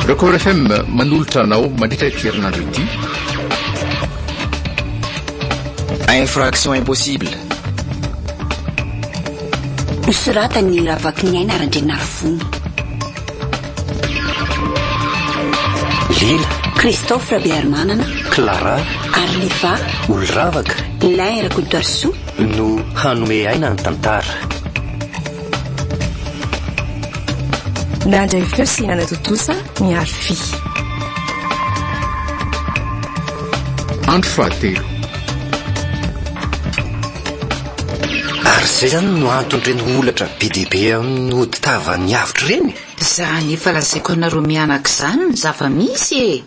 Record FM manolotra anao mandritra ity herinandro ity. Infraction impossible. Nosoratan'i Ravakiniaina Randrianarivony. Lila. Christophe Rabearimanana. Clara. Arliva. Oloravaka. Lain Rakotoarisoa. No hanome aina ny tantara. Nandray feo sy nanatontosa ny Arfi. Andro fahatelo. Ary izay izany no anton'ireny holatra be dia be amin'ny hodi-tavan'ny avotra ireny? Izany efa lazaiko anareo mianaka izany ny zava-misy e!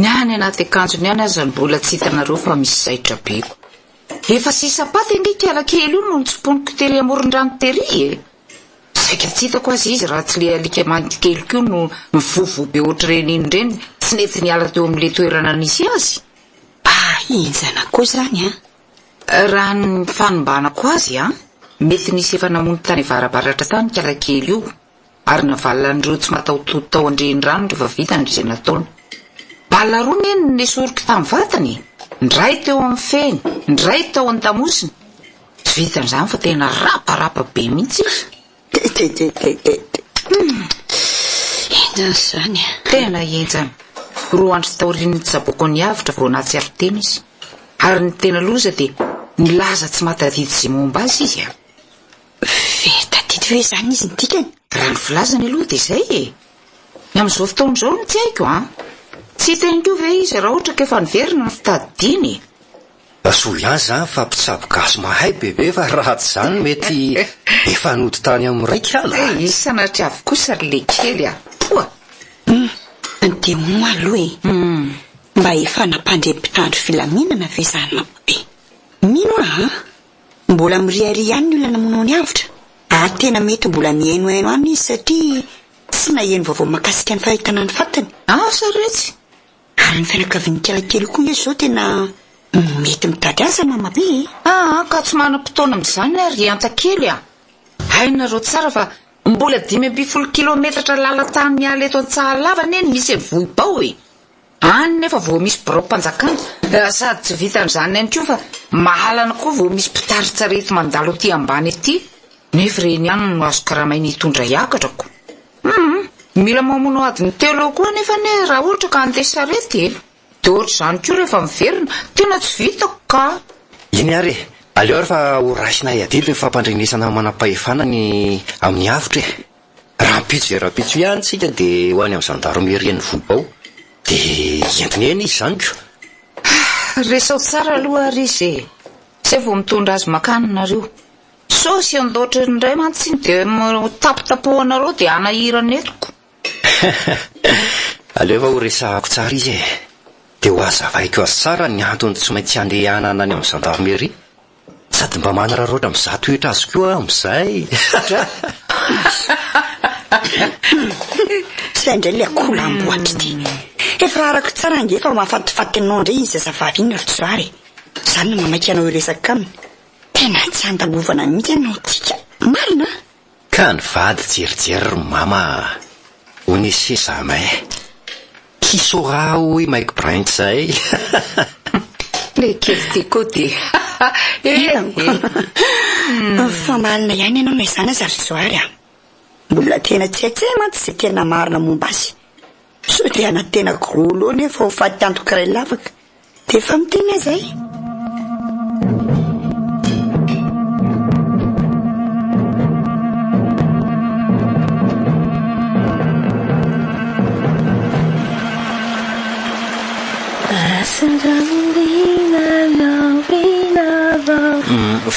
Ny any anaty akanjony any aza mbola tsy hitanareo fa misy zaitra be. Efa sisam-paty ange ikala kely io no notsimponiko tery amoron-drano tery e! Saika tsy hitako aza izy raha tsy le alika mainty kely koa no mivovoa be ohatr'ireny iny ireny tsy nety niala teo amin'ilay toerana nisy azy. Ah, henjana koa izany an! Raha ny fanombanako azy an, mety nisy efa namono tany avarabaratra tany ikala kely io, ary navalona an'ireo tsy mataho-tody tao an-drenirano rehefa vitany izay nataony. Bala roa anie no nesoriko tamin'ny vatany e! Ny iray teo amin'ny feny, ny iray tao an-damosiny. Tsy vitan'izany fa tena raparapa be mihitsy izy. Tetetetetete. Henjana izany a. Tena henjana. Roa andro taorian'ny nitsaboako an'i Avotra vao nahatsiaro tena izy. Ary ny tena loza dia nilaza tsy mahatadidy izay momba azy izy a. Very tadidy ve izany izy ny dikany? Raha ny filazany aloha dia izay e. Ny amin'izao fotoana izao no tsy haiko an. Tsy hiteny koa ve izy raha ohatra ka efa niverina ny fitadidiany e? Soa ihany zany fa mpitsabo gasy mahay bebe fa raha tsy zany mety efa nody tany amin'ny ray kala a! Izy sanatria avy kosa ry lekely a! Poa! Hum, dia hono aloha e! Mba efa nampandre mpitandro filaminana ve zany mamobe? Mino aho an! Mbola miriaria ihany ny olona namono an'i Avotra, ary tena mety mbola mihainohaino any izy satria tsy naheno vaovao mahakasika ny fahitana ny fatiny. Asa retsy! Ary ny fianakavian'i Kialakely koa nge zao tena mety mitady asa mama be e! Aa ka tsy manam-potoana amin'izany aho ry Hantakely a! Hainareo tsara fa mbola 15 kilometatra lalan-tany miala eto Antsahalava anie no misy an'i Vohibao e! Any nefa vao misy biraom-panjakana, sady tsy vitan'izany ihany koa fa mahalana koa vao misy mpitari-tsarety mandalo aty ambany aty, nefa ireny ihany no azo karamaina hitondra hiakatra ko! Humm! Mila mamono adiny telo eo koa anefa anie raha ohatra ka handeha sarety e! Dia ohatr'izany koa rehefa miverina, tena tsy vitako ka! Eny ary e! Aleo ary fa ho raisinay adidy ny fampandrenesana ny manam-pahefana ny amin'ny avotra e! Rahampitso dia rahampitso ihany tsika dia ho any amin'ny zandarmerian'ny Vohibao dia entina eny izy izany ko! Resaho tsara aloha ary izy e! Zay vao mitondra azy makany nareo. Sao asian-doatra indray mantsy iny dia tapotapohanareo dia hanahirana eto ko. Aleo fa ho resahako tsara izy e. Dia ho hazavaiko azy tsara ny antony tsy maintsy handehanana any amin'ny gendarmerie. Sady mba manararaotra mizaha toetra azy koa aho amin'izay. Izay indray ilay akoho lamboatra ity. Efa arako tsara ange fa mahafatifaty anao indray iny zazavavy iny ry Johary e. Izany no mamaika anao hiresaka aminy. Tena tsy andalovana mihitsy ianao tika marina a! Ka ny vady jerijery ry mama a! On ne sait jamais. Qui saura hoy Mike Brent zay. Le kely ty koa dia eh eh. Fa marina ihany ianao na izany aza ry Johary a! Mbola tena tsy hay tsy mantsy izay tena marina momba azy. Sao dia hanantena gros lot nefa ho faty antoka iray lavaka. Dia efa miteny aho izay.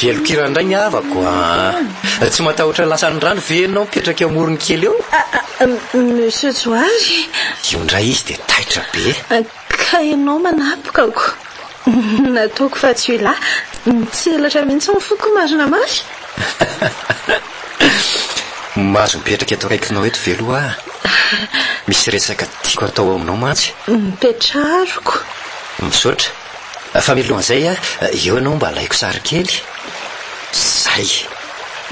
Velon-kira indray ny havako a! Tsy matahotra lasan'ny rano ve ianao mipetraka eo amorony kely eo? Monsieur Johary. Io indray izy dia taitra be. Ka ianao manapokako. Nataoko fa tsy ho lahy. Mitselatra mihitsy ny foko marina mafy. Mahazo mipetraka eto akaikinao eto ve aloha aho? Misy resaka tiako atao aminao mantsy. Mipetraroko. Misaotra. Fa mialohan'izay, eo ianao mba alaiko sary kely. Zay.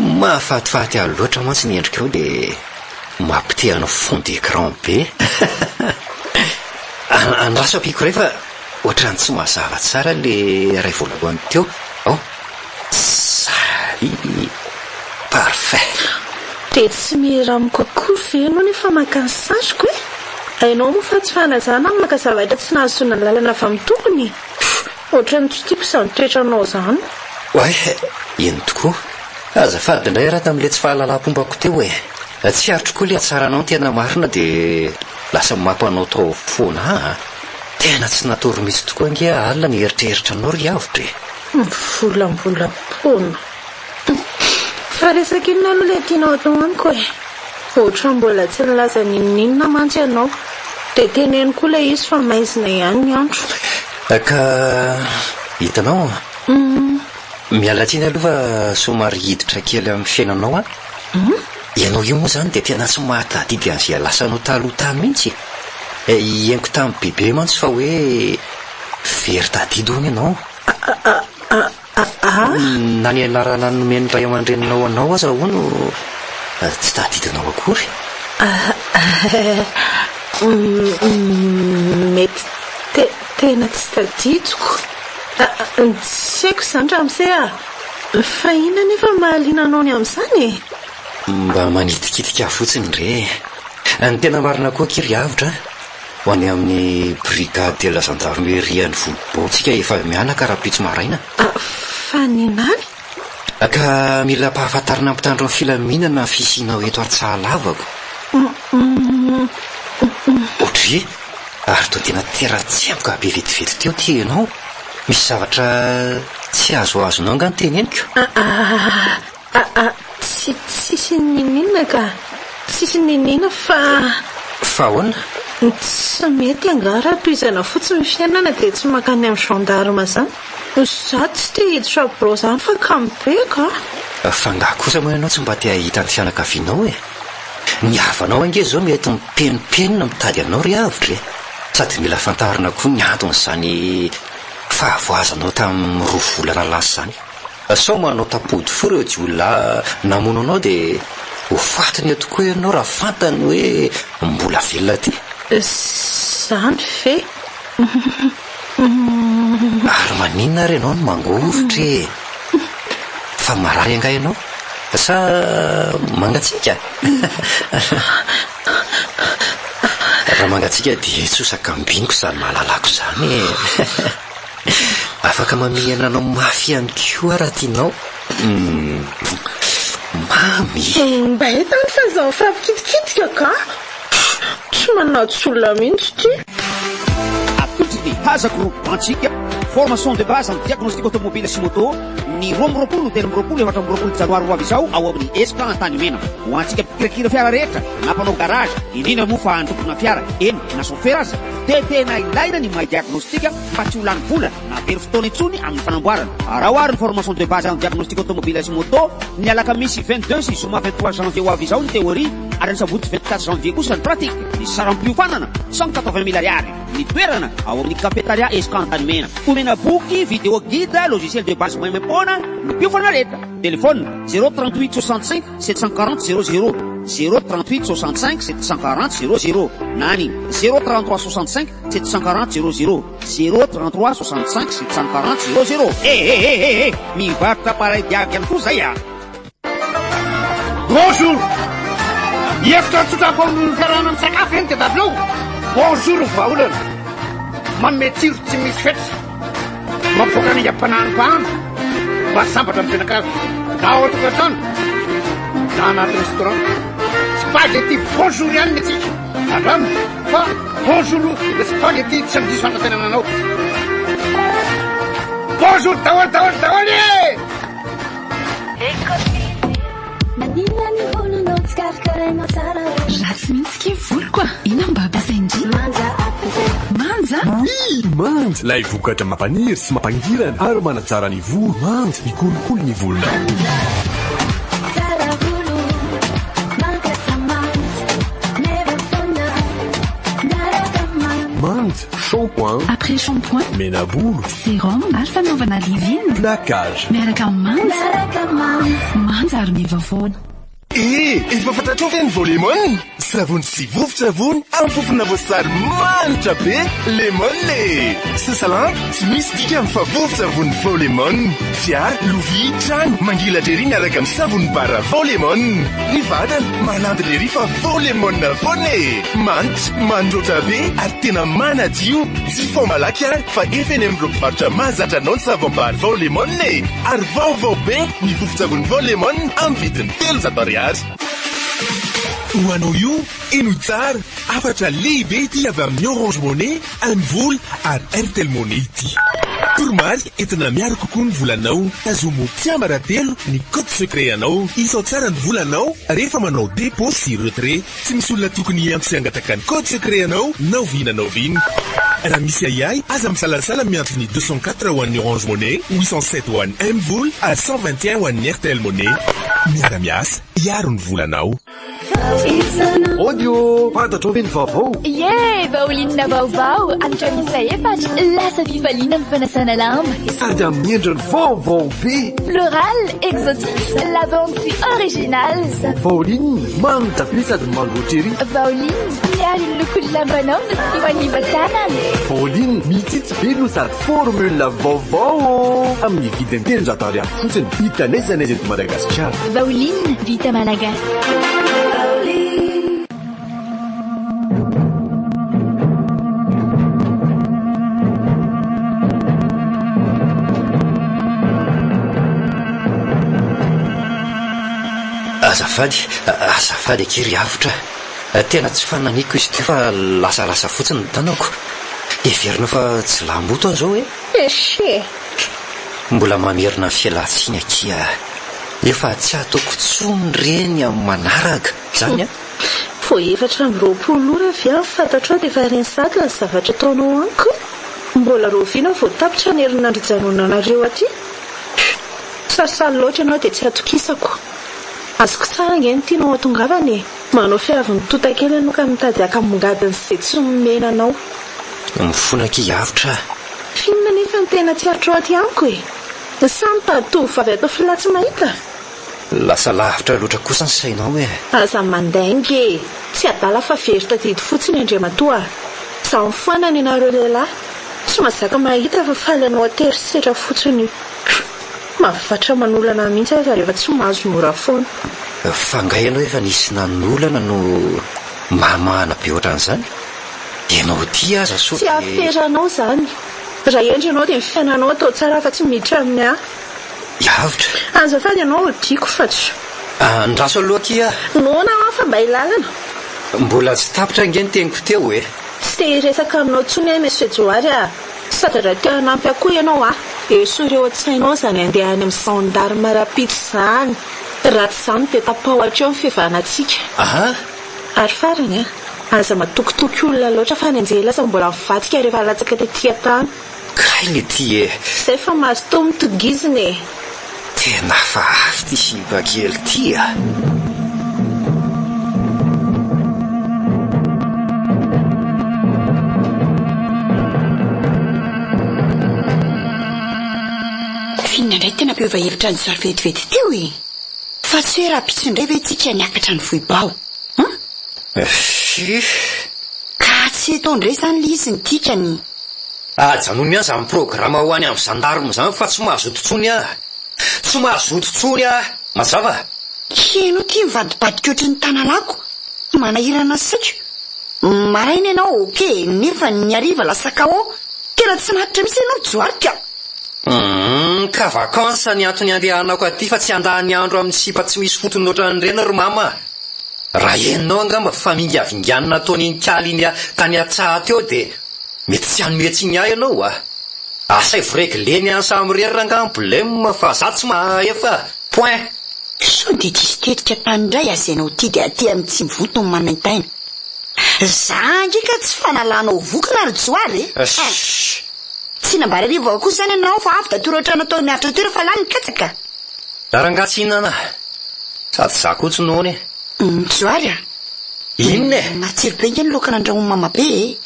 Mahafatifaty ahy loatra mantsy ny endrikao dia. Mampite hanao fond d'écran be. Andraso ampiako iray fa ohatran'ny tsy mazava tsara le iray voalohany teo. Ao. Salut. Parfait. Dia tsy mihira amiko akory ve ianao nefa maka ny sariko e? Hainao moa fa tsy fanajana ny maka zavatra tsy nahazoana lalana avy amin'ny tompony e! Ohatran'ny tsy tiako izany toetranao izany. Oay, eny tokoa. Azafady indray raha tamin'ilay tsy fahalalam-pombako teo e. Tsy aritro koa ilay hatsaranao ny tena marina dia lasa mampanaotao foana ahy a. Tena tsy natory mihitsy tokoa ange aho alina nieritreritra anao ry avotra e. Mivolambolam-poana. Fa resaka inona aloha ilay tianao atao amiko e? Ohatran'ny mbola tsy nilaza n'inon'inona mantsy ianao. Dia teneno koa ilay izy fa maizina ihany ny andro. Ka hitanao an? Miala tsiny aloha fa somary hiditra kely amin'ny fiainanao aho. Ianao io moa izany dia tena tsy mahatadidy an'izay lasanao taloha tany mihitsy e. Henoko tamin'i Bebe mantsy fa hoe very tadidy hono ianao. Na ny anarana nomen'ny ray aman-dreninao anao aza hono tsy tadidinao akory. Mety tena tsy tadidiko. Tsy haiko izany ramose a! Fa inona anefa no mahaliana anao ny amin'izany e? Mba manitikitika ahy fotsiny re e! Ny tena marina koa akia ry Avotra a! Ho any amin'ny brigade de la gendarmerie any Vohibao tsika efa mianaka rahampitso maraina. Fa ny nany? Ka mila ampahafantarina mpitandro ny filaminana ny fisianao eto Antsahalavako. Ohatry ary toa tena tera-tsemboka be vetivety teo ity ianao. Misy zavatra tsy azoazonao angaha ny teneniko? Aa tsy tsisy n'inon'inona ka! Tsisy n'inon'inona fa. Fa ahoana? Tsy mety angaha raha tohizana fotsiny ny fiainana dia tsy mankany amin'ny gendarme izany? Izaho tsy te hiditra birao izany fa kamo be ka! Fa angaha kosa moa ianao tsy mba te hahita ny fianakavianao e? Ny havanao ange izao mety mipenimpenina mitady anao ry avotra e! Sady mila fantarina koa ny anton'izany fahavoazanao tamin'ny roa volana lasa izany. Sao manao tampody fo ireo jiolahy namono anao dia ho fatiny eo tokoa ianao raha fantany hoe mbola velona aty. Izany ve? Ary maninona ary ianao no mangovitra e? Fa marary angaha ianao? Sa mangatsiaka? Raha mangatsiaka dia tsy ho sakambiniko izany mahalalako izany e! Afaka mamihana anao mafy ihany koa aho raha tianao. Mamy! Mba entany fa izao mifampikitikitika ka! Tsy manatsy olona mihitsy ity. Atolotry ny Haza Group antsika, formation de base en diagnostic automobile sy moto, ny 22, 23, 24 janoary ho avy izao ao amin'ny Esca Antanimena. Ho antsika mpikirakira fiara rehetra na mpanao garage, indrindra moa fa ny tompona fiara, eny na chauffeur aza, dia tena ilaina ny mahay diagnostic mba tsy ho lany vola na very fotoana intsony amin'ny fanamboarana. Araho ary ny formation de base en diagnostic automobile sy moto, ny alakamisy 22 sy zoma 23 janvier ho avy izao ny théorie ary ny sabotsy 24 janvier kosa ny pratique. Ny saram-piofanana, 180 mille ariary. Ny toerana, ao amin'ny cafetaria Esca Antanimena. Omena boky, vidéo guide, logiciel de base maimaimpoana ny mpiofana rehetra. Téléphone, 0 38 65 740 00, 0 38 65 740 00 na ny 0 33 65 740 00, 0 33 65 740 00. Eh eh eh eh eh! Mivarotra appareil diag ihany koa zay ah! Bonjour! Hevitra tsotra amin'ny fiarahana misakafo ve ny tadiavinao? Bonjour ny vahaolana. Manome tsiro tsy misy fetra. Mampivoaka ny aingam-panahy ny mpahandro. Mba sambatra ny mpianakavy. Na ao an-tokantrano, na anaty restaurant. Spaghetti bonjour ihany ny antsika. Andramo fa bonjour le spaghetti tsy handiso fanantenana anao. Bonjour daholo daholo daholo e! Maninona ny volonao tsy karakarainao tsara ô? Ratsy mihitsy kay voloko a! Inona mba ampiasain-dry? Manja ampiasaiko. Manja? Oui! Manja! Ilay vokatra mampaniry sy mampangirana ary manatsara ny volo. Manja! Mikolokolo ny volonao. Manja! Tsara volo, mampiasa manja, meva foana, miaraka manja. Manja! Shampoing. Après shampoing. Mena-bolo. Sérum ary fanaovana leave-in. Plaquage. Miaraka amin'ny manja. Miaraka manja. Manja ary meva foana. Eh, efa fantatrao ve ny vao lemon? Savony sy vovon-tsavony amin'ny fofona voasary manitra be, lemon e! Sasa lamba, tsy misy dikany fa vovon-tsavony vao lemon. Fiara, lovia, trano, mangilatra ery miaraka amin'ny savony bara vao lemon. Ny vatana, malandina ery fa vao lemon foana e! Manitra, mandroatra be ary tena manadio. Tsy fao malaky ary fa efa eny amin'ireo mpivarotra mahazatra anao ny savon bar vao lemon e! Ary vaovao be ny vovon-tsavony vao lemon amin'ny vidiny 300 ariary. Ho anao io, henoy tsara, hafatra lehibe ity avy amin'ny Orange Money, MVola ary Airtel Money ity. Toromarika entina miaro kokoa ny volanao. Tazomy ho tsiambaratelo ny code secret anao. Isao tsara ny volanao rehefa manao dépôt sy retrait. Tsy misy olona tokony hiantso sy hangataka ny code secret anao na oviana na oviana. Raha misy ahiahy, aza misalasala miantso ny 204 ho an'ny Orange Money, 807 ho an'ny MVola ary 121 ho an'ny Airtel Money. Miara-miasa, hiaro ny volanao. Audio! Fantatrao ve ny vaovao? Ie! Baolinina vaovao, hanitra miisa efatra, lasa fifaliana ny fanasana lamba. Sady amin'ny endriny vaovao be! Floral, exotique, lavande sy original. Vaolinina, manitra be sady mangotra ery. Vaolinina, miaro ny lokon'ny lambanao no tsy manimba tanana. Vaolinina, mitsitsy be no sady formule vaovao amin'ny vidiny 300 ariary fotsiny. Hita n'aiza n'aiza eto Madagasikara. Vaolinina, vita malagasy. Azafady, azafady akia ry avotra a! Tena tsy fananiko izy ity fa lasalasa fotsiny ny tanako. Heverinao fa tsy lamboto aho izao e? Eche! Mbola mamerina ny fialantsiny akia a! Efa tsy ataoko intsony ireny amin'ny manaraka, izany an? Vao 24 ora avy aho fantatrao dia efa reny sahady ny zavatra ataonao amiko e! Mbola rahoviana vao tapitra ny herinandro hijanonanareo aty? Sarotsaro loatra ianao dia tsy atokisako. Azoko tsara ange ny tianao hatongavana e! Manao fiavin'ny tontakely ianao ka mitady haka ambongadiny izay tsy nomena anao. Mifona akia avotra a! F'inona anefa no tena tsy aritrao aty amiko e? Sa mitady tovovavy atao fila tsy mahita? Lasa lavitra loatra kosa ny sainao e! Aza mandainga e! Tsy adala fa very tadidy fotsiny Andriamatoa a! Izaho mifoana ny anareo lehilahy. Tsy mahazaka mahita fa faly hanao an-terisetra fotsiny io. Mahavatra manolana mihitsy aza rehefa tsy mahazo mora foana. Fa angaha ianao efa nisy nanolana no mahamahana be ohatran'izany? Ianao ity aza sao Tsy dia. aferanao izany. Raha hendry ianao dia ny fiainanao atao tsara fa tsy miditra amin'ny ahy. Hiavotra. Azafady ianao hodiako fa tsy. Andraso aloha akia. Noana aho fa mba ilalana. Mbola tsy tapitra ange ny teniko teo e. Tsy te hiresaka aminao intsony aho Monsieur Johary a! Sady raha te hanampy ahy koa ianao a! Esory eo an-tsainao izany handeha any amin'ny gendarme rahampitso izany. Raha tsy izany dia tapaho hatreo ny fihavanantsika. Aha! Ary farany a! Aza matokitoky olona loatra fa ny anjely aza mbola mivadika rehefa latsaka tety an-tany. Kay le ty e! Zay fa mazotoa mitongizina e! Tena hafahafa ity sipa kely ity a! F'inona indray tena mpiova hevitra an'i Zary vetivety teo e? Fa tsy hoe rahampitso indray ve tsika niakatra ny foibao? An? Fiffi. Ka tsy atao indray izany ilay izy ny dikany. Ajanony ihany izany programa ho any amin'ny gendarme izany fa tsy mazoto intsony aho. Tsy mazoto intsony aho. Mazava? Heno ity mivadibadika ohatry ny tanalako. Manahirana ny saiko. Maraina ianao ok, nefa ny hariva lasa KO. Tena tsy maharitra mihitsy ianao ry Johary ka. Humm, ka vacances ny antony andehanako aty fa tsy handany andro amin'ny sipa tsy misy fotony ohatran'ireny ry mama a! Raha henonao angamba fa famingavinganina nataon'iny kaly iny tany an-tsaha teo dia mety tsy hanome tsiny ahy ianao a! Asaivo regleny any samirery rangaha ny blem fa za tsy mahefa! Point! Sao dia diso tetika tany indray aza ianao ity dia aty amin'ny tsy mivoto no manaintaina. Za ange ka tsy fanalanao vokona ry Johary e! Shh! Tsy nambara arivo ao koa izany ianao fa avy da torohitra nataon'ny avotra teo rehefa lany ny katsaka. Za rangaha tsy hihinana. Sady za koa tsy noana e. Johary a! Inona e? Matsiro be ange ny laoka nandrahoin'i mama be e!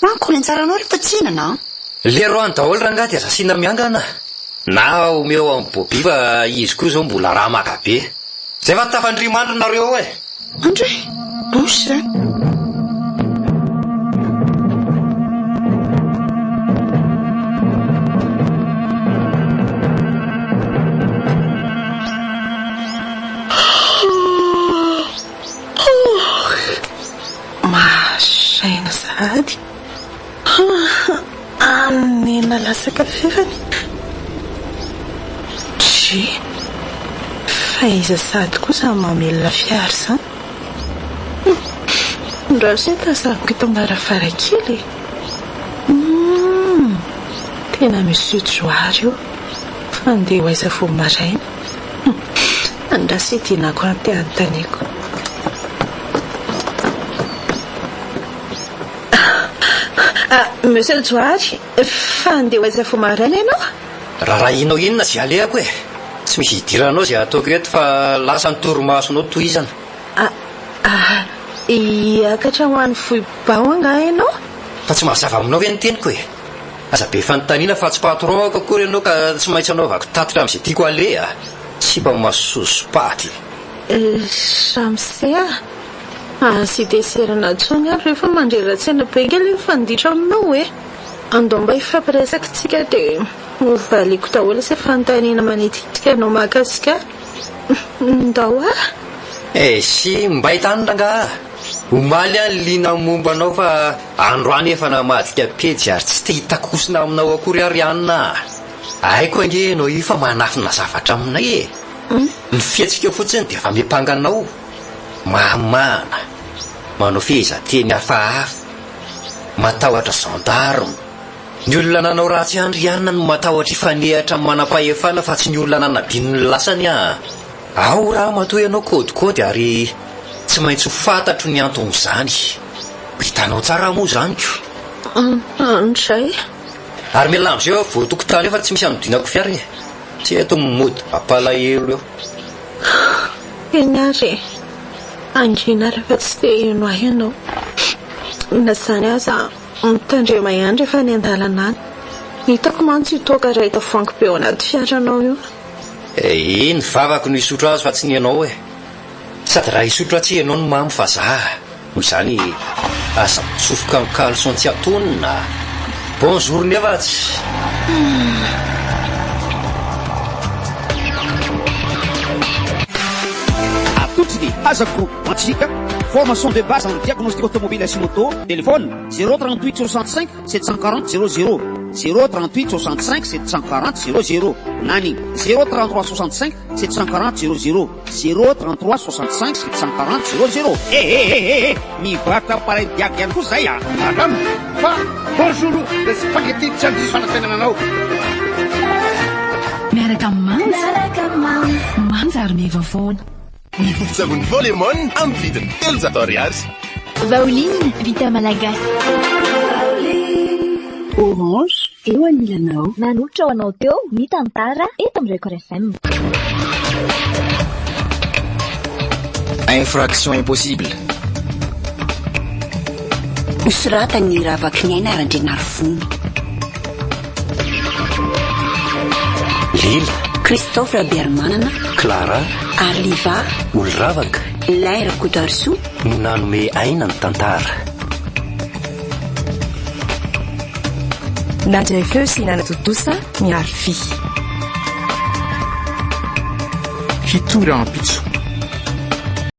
Manko ny anjaranao rehefa tsy hihinana an! Lero any daholo rangaha dia aza asiana miangana. Na omeo an'i Bobby fa izy koa izao mbola ramaka be. Zay fa tafandria-mandry nareo ao e! Andry, loza izany. Maraina sahady. Amin'ny enina latsaka fefany. Dry. Fa iza sahady koa izany mamelona fiara izany? Ndraso anie tazaniko eto am-baravarankely e. Humm. Tena Monsieur Johary io. Fa andeha ho aiza vao maraina? Andraso hidinako any te hanontaniako. Monsieur Johary, fa andeha ho aiza vao maraina ianao? Rarahianao inona izay alehako e! Tsy misy idiranao izay ataoko eto fa lasa ny torimasonao tohizana. Ah, hiakatra ho any Vohibao angaha ianao? Fa tsy mazava aminao ve ny teniko e? Aza be fanontaniana fa tsy patron-ko akory ianao ka tsy maintsy anaovako tatitra amin'izay tiako aleha. Sipa masososo-paty. Ramose a! Aza itezerana intsony ary rehefa mandrera-tsaina be ange ilay mifanditra aminao e! Andao mba hifampiresaka isika dia ho valiako daholo izay fanontaniana manitikitika anao mahakasika ahy. Ndao a! Esy, mbay tany rangaha! Omaly aho liana momba anao fa androany efa namadika pejy ary tsy te hitakosina aminao akory aho ry anona a! Haiko ange ianao io fa manafina zavatra aminay e! Ny fihetsikao fotsiny dia efa miampanga anao. Mahamana, manao fehezanteny hafahafa, matahotra gendarme. Ny olona nanao ratsy ihany ry anona no matahotra hifanehatra amin'ny manam-pahefana fa tsy ny olona nanadino ny lasany ah. Ao raha matoa ianao kôdikôdy ary tsy maintsy ho fantatro ny anton'izany. Ho hitanao tsara moa izany ko. Andray. Ary mialà amin'izay eo voatokotany eo fa tsy misy anodinako fiara e. Tsy eto mody mampalahelo eo. Eny ary e! Hangina rehefa tsy te hino ahy ianao. Na izany aza, mitandrema ihany rehefa any an-dalana any. Hitako mantsy io toaka iray tavoahangy be ao anaty fiaranao io. Eh, ny vavako no hisotro azy fa tsy ny anao e! Sady raha hisotro aho tsy ianao no mamo fa za. Noho izany, aza mitsofoka amin'ny caleçon tsy antonona. Bonjour nefa tsy. Atolotry ny Haza Group antsika, formation de base en diagnostic automobile sy moto, téléphone 038 65 740 00, 038 65 740 00 na ny 033 65 740 00. 0 33 65 740 00 Eh eh eh eh eh Mivarotra appareil diag ihany koa zay ah! Madame, fa bonjour le spaghetti tsy handiso fanantenana anao. Miaraka amin'ny Manja. Manja ary meva foana. Ny vovon-tsavony Volemon amin'ny vidiny 300 ariary. Vaoline, vita malagasy. Orange, eo anilanao. Nanolotra ho anao teo ny tantara eto amin'ny Record FM. Infraction impossible. Nosoratan'i Ravakiniaina Randrianarivony. Lila. Christophe Rabearimanana. Clara. Arliva. Oloravaka. Lay Rakotoarisoa. No nanome aina ny tantara. Nandray feo sy nanatontosa ny Arfi. Hitohy rahampitso.